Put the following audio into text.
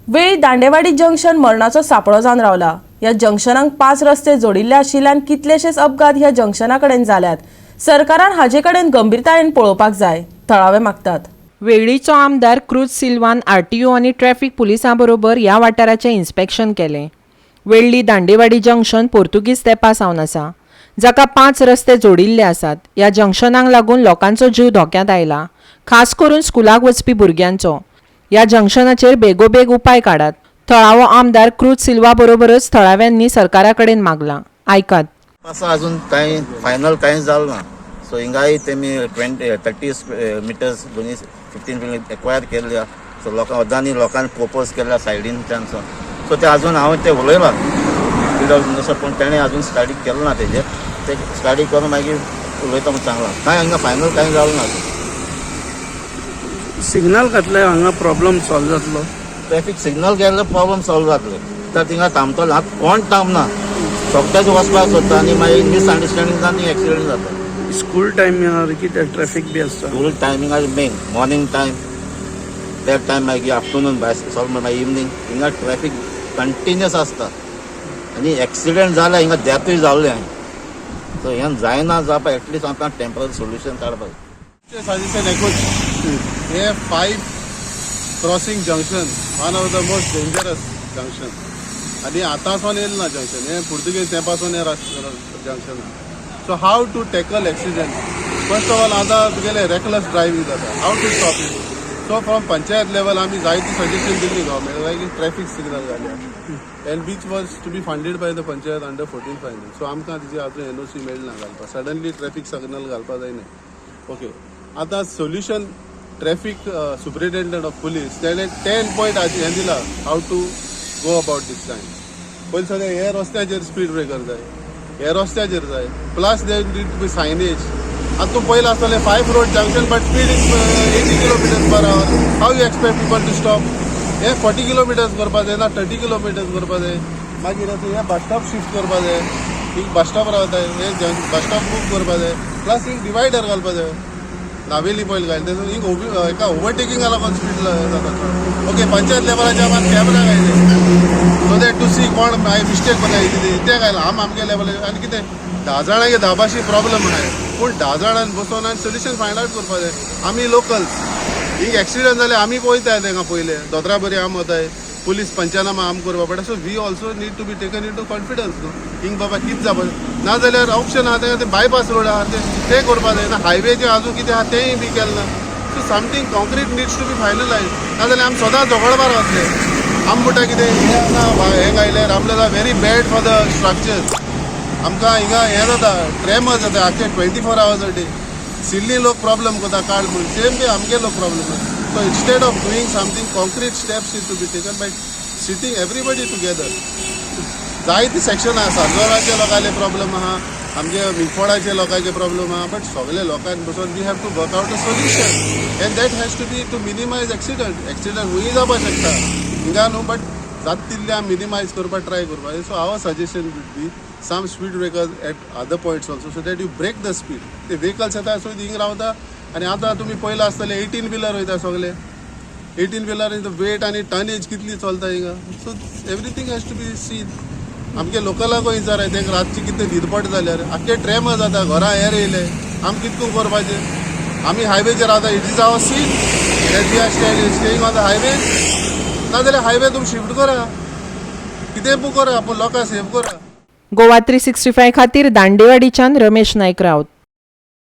वेळी दांडेवाडी जंक्शन मरणाचो सांपळो जावन रावला. ह्या जंक्शनाक 5 रस्ते जोडिल्ले आशिल्ल्यान कितलेशेच अपघात ह्या जंक्शना कडेन जाल्यात. सरकारान हाजे कडेन गंभीरतायेन पळोवपाक जाय, थळावे मागतात. वेळ्ळीचो आमदार क्रूज सिल्वान आरटीओ आनी ट्रॅफिक पुलिसां बरोबर ह्या वाठाराचें इन्स्पेक्शन केलें. वेळ्ळी दांडेवाडी जंक्शन पोर्तुगीज तेंपा सावन आसा, जाका 5 रस्ते जोडिल्ले आसात. ह्या जंक्शनाक लागून लोकांचो जीव धोक्यांत आयला, खास करून स्कुलाक वचपी भुरग्यांचो. ह्या जंक्शनाचेर बेगोबेग उपाय काडात, थळावो आमदार क्रूज सिल्वा बरोबरच थळाव्यांनी सरकारा कडेन मागलां. आयकात. आसा, अजून कांय फायनल कांय जालें ना. सो हिंगाय तेमी 20-30 मिटर्स दोनी 15 एक्वायर केल्ले. सो लोकां अर्दांनी लोकांनी प्रपोज केल्ल्या सायडीनच्यान. सो ते अजून हांवें ते उलयलां पीडब्ल्यू, पूण तेणें अजून स्टडी केलें ना तेजेर. ते स्टडी करून मागीर उलयता म्हूण सांगलां. कांय हांगा फायनल कांय जालें ना अजून. सिग्नल घातले हांगा प्रॉब्लम सॉल्व जातलो? ट्रॅफिक सिग्नल गेल्ले प्रॉब्लम सॉल्व जातले, तर थिंगा थांबतलो. आतां कोण थांबना, सोगल्याच वचपाक सोदता आनी मागीर मिसअंडरस्टँडींग जावन एक्सिडंट जाता. स्कूल टायमिंगार कितें ट्रॅफिक बी आसता? School timing are main morning time, that time, मागीर आफ्टरनून भायर सॉल्व, मागीर इवनींग. हिंगा ट्रॅफिक कंटिन्युअस आसता आनी एक्सिडंट जाल्या हिंगा डेथूय जाल्ले. सो हें जायना जावपा एटलिस्ट आमकां टेंपररी सोल्युशन काडपाक. सजेशन एकूच, हे five crossing junction one of the most dangerous junction आनी आतां येयलें ना जंक्शन हें, पुर्तुगेज तेंपासून हें junction. So how to tackle accident? First of all, आतां तुगेलें रेकलस ड्रायव्हींग जाता, how to stop it? So from panchayat level आमी जायती सजेशन दिल्ली गव्हर्मेंटाक की ट्रॅफिक सिग्नल घालया, and which was to be funded by the panchayat under 14 Finance. So आमकां तिची अजून एनओसी मेळना घालपाक. सडनली ट्रॅफिक सिग्नल घालपाक जायना. ओके, आतां solution, traffic superintendent of police तेणे 10 पॉयंट हें दिला, how to go about this line. पयलीं सगळें हे रस्त्याचेर स्पीड ब्रेकर जाय, हे रस्त्याचेर जाय, plus there need to be signage. आतां तूं पयलें आसतलें five road junction, but speed is 80 kilometers per hour. How you expect people to stop? हे 40 किलोमिटर्स करपा जाय ना 30 किलोमिटर्स करपा जाय. मागीर आतां हे बस स्टॉप शिफ्ट करपा जाय. एक बस स्टॉप रावता, हे बस स्टॉप मूव करपा जाय, प्लस एक डिवायडर घालपा जाय. नावेली पयल घायले, तेतून एक एका ओवरटेकिंगा लागून स्पीड जाता. ओके, पंचायत लेवलाचे आमी कॅमेरा घायले सो that to सी कोण मिस्टेक करता कितें तें घायला. आम आमगे लेवलाचेर आनी कितें 10 जाणांक 10 भाशे प्रॉब्लम आहाय, पूण 10 जाणांक बसोवन आनी सोल्युशन फायंड आवट करपा जाय. आमी लोकल्स, हिंग एक्सिडंट जाले आमी पळयताय तेंका पयले दोतरा बरी आम वताय, पुलीस पंचनामा आम करपा पडटा. So we also need to be taken into confidence न्हू. हिंग बाबा कितें जावपा ना जाल्यार ऑप्शन आहा तेंका, ते बायपास रोड आहा, ते ते करपा जाय ना. हायवेचे अजून कितें आहा तेंय बी केलें ना. So something concrete needs to be finalize, ना जाल्यार आमी सदां झगडपाक रावतले. आमी म्हणटा कितें हें ना, हें घायलें Ramlala, very bad for the structure. आमकां हिंगा हें जाता, ट्रेमर जाता आख्खे 24 hours a day. सिल्ली लोक प्रॉब्लम करता काड म्हूण, सेम बी आमगे लोक problem. So instead of doing something concrete, steps need to be taken by sitting everybody together. जायती सेक्शन आसा, साल्दोराचे लोकांले प्रॉब्लम आहा, आमगे मिरफोडाचे लोकांचे प्रॉब्लम आहा, बट सगळे लोकांक बसून we have to work out a solution, and that has to be to minimize accident. Accident हुंय जावपाक शकता, हिंगा न्हू, बट जाता तितलें आमी मिनिमायज करपाक ट्राय करपाक. So our suggestion would be some speed breakers at other points also, so that you break the speed. ते व्हेकल्स येता, सो हिंग रावता. आनी आतां तुमी पयलां आसतले, 18 व्हिलर वयता सगळे. 18 व्हिलर वेट आनी टनेज कितली चलता हिंगा. So everything has to be seen. आमगे लोकलाकूय विचाराय, तेंका रातची कितें न्हीद पडटा जाल्यार आख्खे ट्रेमर जाता. घरा हेर येयले, आमी कितकून करपाचें? आमी हायवेचेर रावता. It is our sin that we are staying on the highway. नाजाल्यार हायवे तुमी शिफ्ट करा, कितें पण करा, पूण लोकांक सेव करा. गोवा 365 खातीर दांडेवाडीच्यान रमेश नायक राऊत.